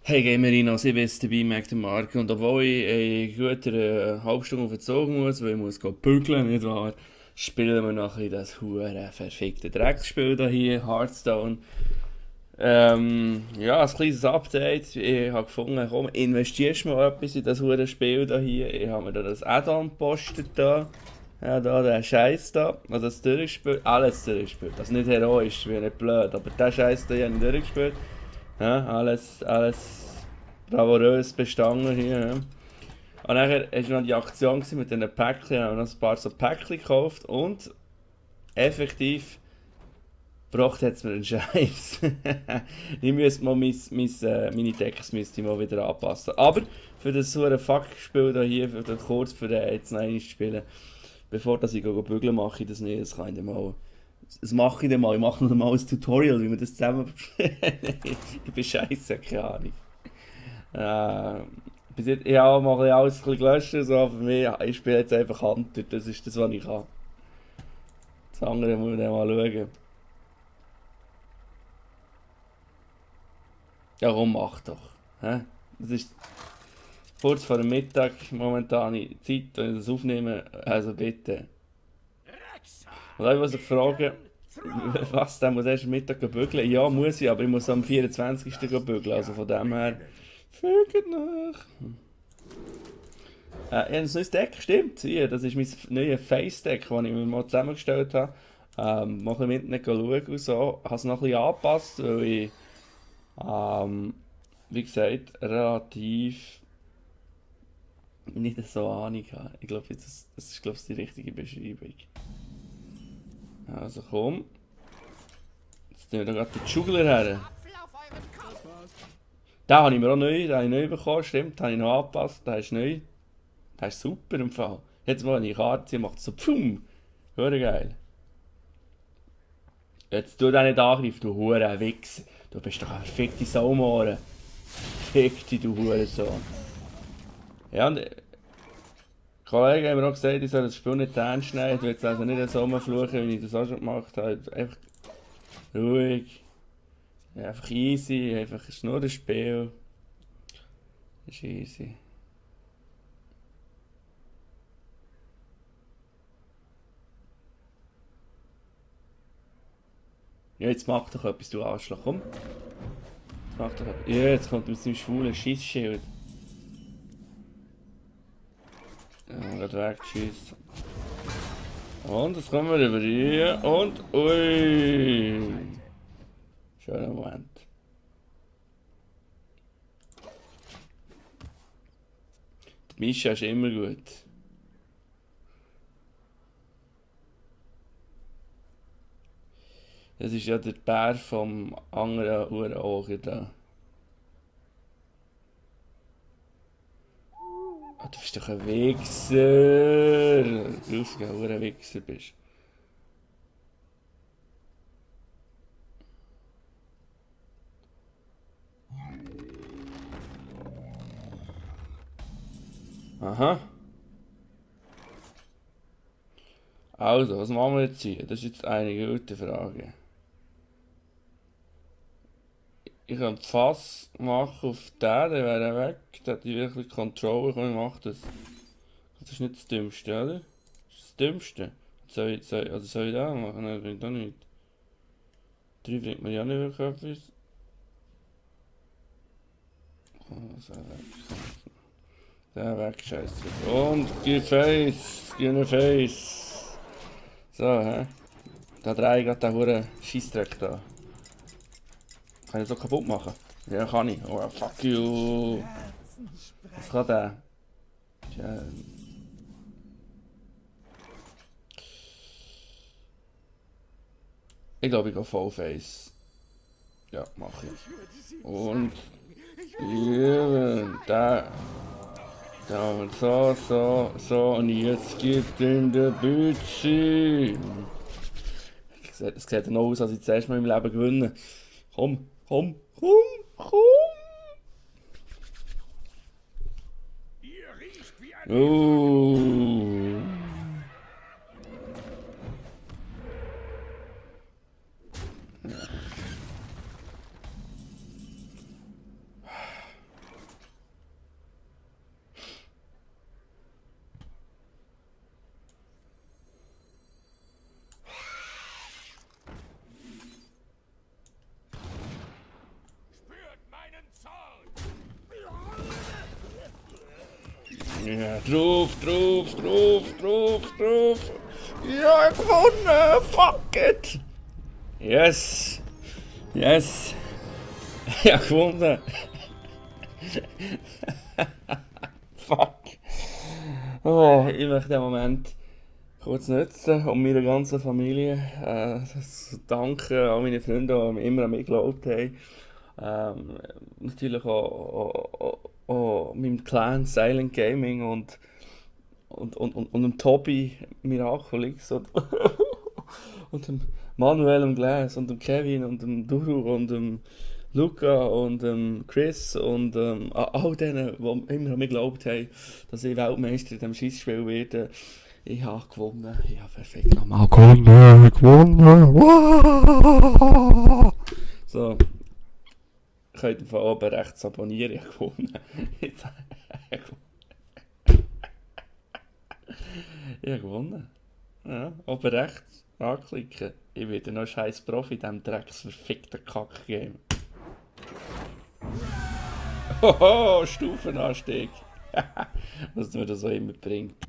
Hey Gamerino, ich bin jetzt dabei, Mac der Marke. Und obwohl ich gut eine halbe Stunde auf den Zug muss, weil ich muss bügeln, nicht wahr, spielen wir noch ein bisschen das hure verfickte Drecksspiel da hier, Hearthstone. Ja, ein kleines Update. Ich habe gefunden, komm, investierst du mal etwas in das hure Spiel da hier. Ich habe mir da das Add-on gepostet da. Ja, da, der Scheiß da. Also das durchgespielt, alles durchgespielt. Das ist nicht heroisch, wie nicht blöd, aber der Scheiß da habe ich durchgespielt. Ja, alles bravourös bestanden hier. Ja. Und nachher war noch die Aktion mit diesen Päckchen. Ich habe noch ein paar so Päckchen gekauft und effektiv gebracht hat es mir einen Scheiß. Ich müsste mal meine Decks müsste ich mal wieder anpassen. Aber für das so ein Fuck-Spiel hier, für kurz für den jetzt noch einmal zu spielen, bevor dass ich bügeln mache ich das nicht. Das kann ich dann mal. Das mache ich dann mal. Ich mache noch mal ein Tutorial, wie wir das zusammen. Ich bin scheiße, keine Ahnung. Bis jetzt, ich habe mal alles ein bisschen gelöscht, so für mich. Ich spiele jetzt einfach Hunter, das ist das, was ich kann. Das andere muss ich dann mal schauen. Ja, komm, mach doch. Hä? Das ist kurz vor dem Mittag, momentane Zeit, wenn ich das aufnehme, also bitte. Und dann muss ich fragen, was, der muss erst am Mittag bügeln? Ja, muss ich, aber ich muss am 24. bügeln, also von dem her, fügt nach. Ich habe ein neues Deck, stimmt, hier, das ist mein neues Face-Deck, das ich mir mal zusammengestellt habe. Mal ein bisschen mit schauen und so. Ich habe es noch ein bisschen angepasst, weil ich, wie gesagt, relativ nicht so Ahnung habe. Ich glaube, das ist die richtige Beschreibung. Also komm, jetzt nehmen wir da gerade den Juggler her. Den habe ich mir auch neu, den habe ich neu bekommen, stimmt, den habe ich noch angepasst, der ist neu. Der ist super im Fall. Jetzt mal eine Karte ziehen, macht so pfum. Hure geil. Jetzt tu den nicht angreifen, du hure Wichser. Du bist doch eine verfickte Saumore. Fick dich, du Hurensohn. Ja, und Kollegen haben mir auch gesagt, ich soll das Spiel nicht ernst nehmen. Ich will jetzt also nicht so rumfluchen, wie ich das auch schon gemacht habe. Einfach ruhig. Ja, einfach easy. Einfach, es ist nur ein Spiel. Es ist easy. Ja, jetzt mach doch etwas, du Arschloch. Komm. Jetzt mach doch etwas. Ja, jetzt kommt mit seinem schwulen Schissschild. Ja, gerade weggeschissen. Und jetzt kommen wir über hier und ui. Schöner Moment. Die Mischa ist immer gut. Das ist ja der Bär vom anderen Uhrenauge da. Ah, du bist doch ein Wichser! Du bist ein Wichser bist. Aha. Also, was machen wir jetzt hier? Das ist jetzt eine gute Frage. Ich könnte Fass machen auf den, der wäre weg. Der hat die wirklich Controller, komm, ich mach das. Das ist nicht das Dümmste, oder? Das ist das Dümmste. Soll ich das machen? Nein, bringt auch nichts. 3 bringt mir ja nicht wirklich etwas. Oh, so weg. Der weg, scheiße. Und gib Face! Gib mir Face! So, hä? Da drehe ich gerade den verdammten Scheissdreck da. Kann ich so kaputt machen? Ja, kann ich. Oh, fuck you! Was kann der? Tja. Ich glaube, ich gehe Vollface. Ja, mache ich. Und. Eben, da. Da und so. Und jetzt gibt in der Bütze. Es sieht dann aus, als ich das erste Mal im Leben gewinne. Komm. Oh. Ja, drauf, drauf, drauf, drauf, drauf. Ja, gewonnen! Fuck it! Yes! Yes! Ja, gewonnen! Fuck! Oh, ich möchte den Moment kurz nutzen, um meiner ganzen Familie zu danken, all meine Freunde, die immer an mich geglaubt haben. Natürlich auch meinem Clan Silent Gaming und dem Tobi Miraculix und dem Manuel im Glas und dem Kevin und dem Duru und dem Luca und dem Chris und all denen, die immer an mich geglaubt haben, dass ich Weltmeister in diesem Schießspiel werde. Ich habe gewonnen. Ich habe perfekt nochmal gewonnen. Wow. So, könnt ihr von oben rechts abonnieren. Ich habe gewonnen. Ich habe gewonnen. Ja, oben rechts anklicken. Ich werde noch scheiß Profi in diesem drecksverfickten Kack-Game. Hoho, Stufenanstieg. Was mir das auch immer bringt.